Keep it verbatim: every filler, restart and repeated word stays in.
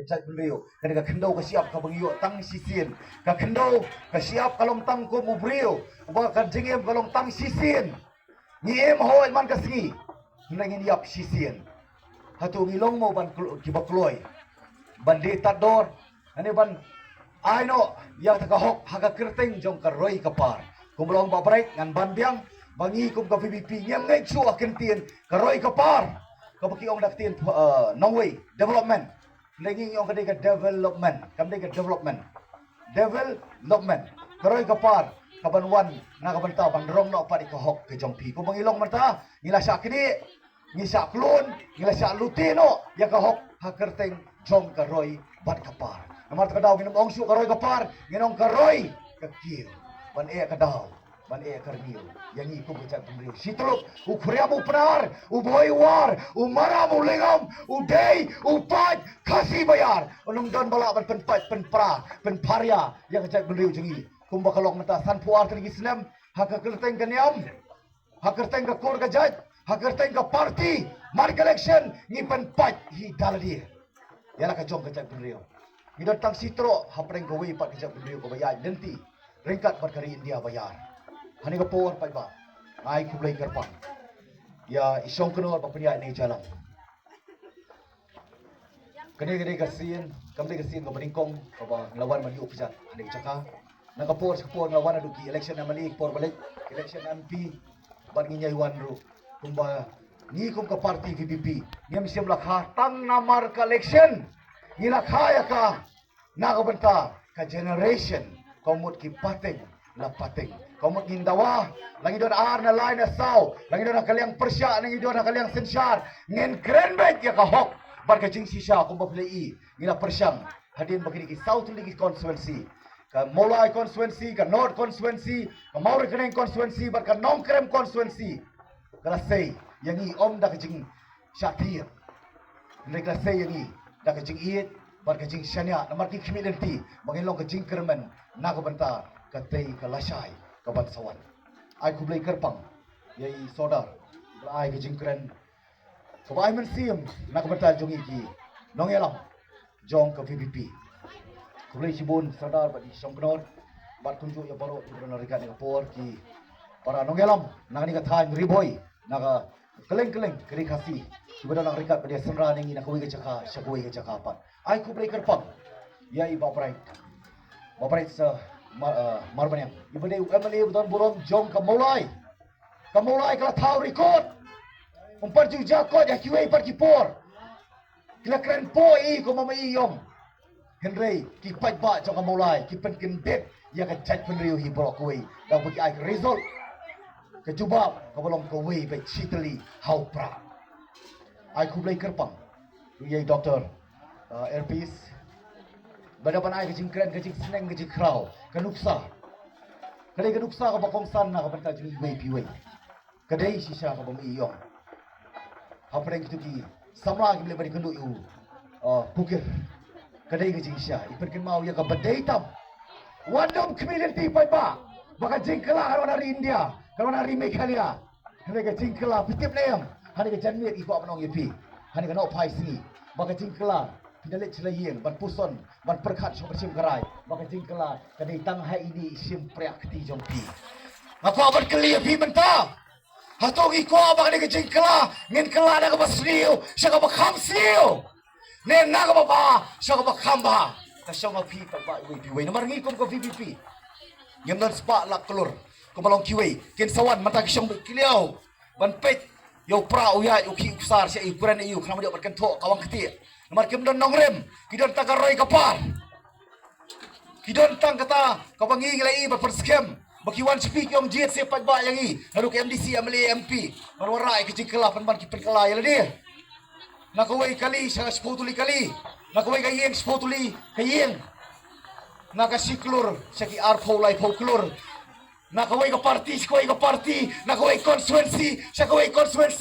Ka jaitbynriew, kane ka khyndew ka shyiap kaba ngi ïoh tang shisien. Ka khyndew ka shyiap ka long tang kum u briew, ba ka jingim ka long tang shisien. Ngi im hooid man ka sngi, hynrei ngin ïap shisien. Hato ngi long mo ban kl-, kiba kloi, ban die tad dor, ani ban ai noh ïa ka hok ha ka kyrteng jong ka roi ka par. Kumba long Bah Bright, ngan ban biang ba ngi kum ka VPP ngim ngeit shuh ha ka ktien ka roi ka par, kaba ki ong da ka ktien, eh, nongwei, development. Hynrei ngi ong ka dei ka development, kam dei ka development. Development. Ka roi ka par ka ban wan na ka bynta ban rong noh pat ïa ka hok ka jong phi. Kumba ngi long mynta, ngi la shah knieh, ngi shah klun, ngi la shah lute noh ïa ka hok ha kyrteng jong ka roi bad ka par. Namar kata ka daw ngin ym ong shuh ka roi ka par, ngin ong ka roi ka kiew. Ban eh ka daw, ban eh ka rngiew ïa ngi kum ka jaitbynriew. Shi tyllup, u Khriam u Pnar, u Bhoi u War, u Maram u Lyngngam, u Dei u Paid, Khasi Baïar. Ym don ba lah ban pynpait, pynpra, pynpharia ïa ka jaitbynriew jong ngi. Kumba ka long mynta, sanphew ar tylli ki snem ha ka kyrteng ka niam, ha kyrteng ka kur ka jait, ha kyrteng ka party, man ka election ngi pynpait hi da lade ïa la ka jong ka jaitbynriew. Ngi don tang shi troh hapdeng kawei pat ka jaitbynriew kaba ïaid lynti ryngkat bad ka ri India baïar. Hane ka por paidbah, nga ai khublei kyrpang ïa i Shongknor ba pynïaid ïa ngi jalang. Kane ka dei ka sien, kam dei ka sien kaba nyngkong kaba ngi la wan ban ïuh kjat ha kane ka jaka. Na ka por sha ka por ngi la wan haduh ki election MLA, ka por ba leit election MP, bad ngin ïai wan ruh. Kumba ngi kum ka party VPP, ngim shym la kha tang namar ka election. Ngi la kha ïa ka na ka bynta ka generation, ka mut ki pateng la pateng. Ka mut ngin dawa, la ngi don ar na lai na saw, la ngi don ha ka liang pyrshah, la ngi don ha ka liang synshar, ngin kren beit ïa ka hok bad ka jingshisha. Kumba phi la i, ngi la pyrshang hadien ba kine ki saw tylli ki constituency, ka Mawlai constituency, ka North constituency, ka Mawryngkneng constituency bad ka Nongkrem constituency, ka la sei ïa ngi ym da ka jingshah thied, hynrei ka la sei ïa ngi da ka jingïeit bad ka jingshaniah, namar ki khmih lynti ba ngin long ka jingkyrmen na ka bynta katei ka lashai ka ban sa wan. Ai khublei kyrpang ïa i Sordar ba ai ka jingkren kaba ai mynsiem na ka bynta jong ngi ki nongïalam jong ka VPP. Khublei shibun Sordar bad i Shongknor, bad kumjuh ïa baroh kiba don ryngkat ha kane ka por, ki para nongïalam na kane ka thaiñ Ri Bhoi, na ka kylleng kylleng ka ri Khasi, kiba don ryngkat bad ïa synran ïa ngi na kawei ka jaka sha kawei ka jaka pat. Ai khublei kyrpang ïa i Bah Bright, Bah Bright sa Mar, eh, Marbaniang, iba dei u MLA ba don burom jong ka Mawlai. Ka Mawlai ka la thaw record. Ym pat ju jia kot ïa kiwei pat ki por. Ki la kren poi kum ma i ïong. Hynrei ki paidbah jong ka Mawlai ki pynkyndit ïa ka jaitbynriew hi baroh kawei da ba ki ai ka result, ka jubab kaba long kawei bad shi tylli ha u prah. Ai khublei kyrpang ïa i Doctor, uh, Airpeace, ba da ban ai ka jingkren, ka jingsneng, ka jingkhraw, ka nuksa. Ka dei ka nuksa kaba kongsan na ka bynta jong iwei pa iwei. Ka dei shisha kaba ma i ïong. Hapdeng kito ki samla kiba leh ban ïakynduh ïa u, uh, Pukir. Ka dei ka jingshisha, i pynkynmaw ïa kaba dei tam. Wat nym khmih lynti paidbah ba ka jingkylla kan wan na ri India, kan wan na ri Meghalaya. Hynrei ka jingkylla, phi tip ne em, hane ka janmiet i kwah ban ong ïa phi, hane ka nohphai sngi, ba ka jingkylla, phi da leit sha la ïing ban puson, ban pyrkhat sha ka shim ka rai, ba ka jingkylla ka dei tang ha ine i shympriah kti jong phi. Nga kwah ban kylli ïa phi mynta, hato ngi kwah ba kane ka jingkylla ngin kylla na kaba sniew sha kaba kham sniew, ne na kaba bha sha kaba kham bha? Ka shong ha phi paidbah iwei pa iwei. Namar ngi kum ka VPP ngim don spah lak klur kumba long kiwei. Kin sa wan mynta ki shong beit ki liaw ban peit ïa u prah u ïaid, u khih u ksar, sha i kren ïa u, khnang ba ïoh ban kynthoh ka wang ktieh. Namar kim don nongrim, ki don tang ka roi ka par. Ki don tang kata kaba ngi ngi la i ba pynskhem, ba ki wan sha phi ki ong jied sha paidbah ïa ngi, naduh ka MDC, MLA, MP, ban wanrah ïa ka jingkylla, pynban ki pynkylla ïa lade. Na kawei kali sha ka shiphew tylli kali, na kawei ka ïing shiphew tylli ka ïing, na ka shi klur sha ki arphew laiphew klur. Na kawei ka party sha kawei ka party, na kawei constituency sha kawei constituency,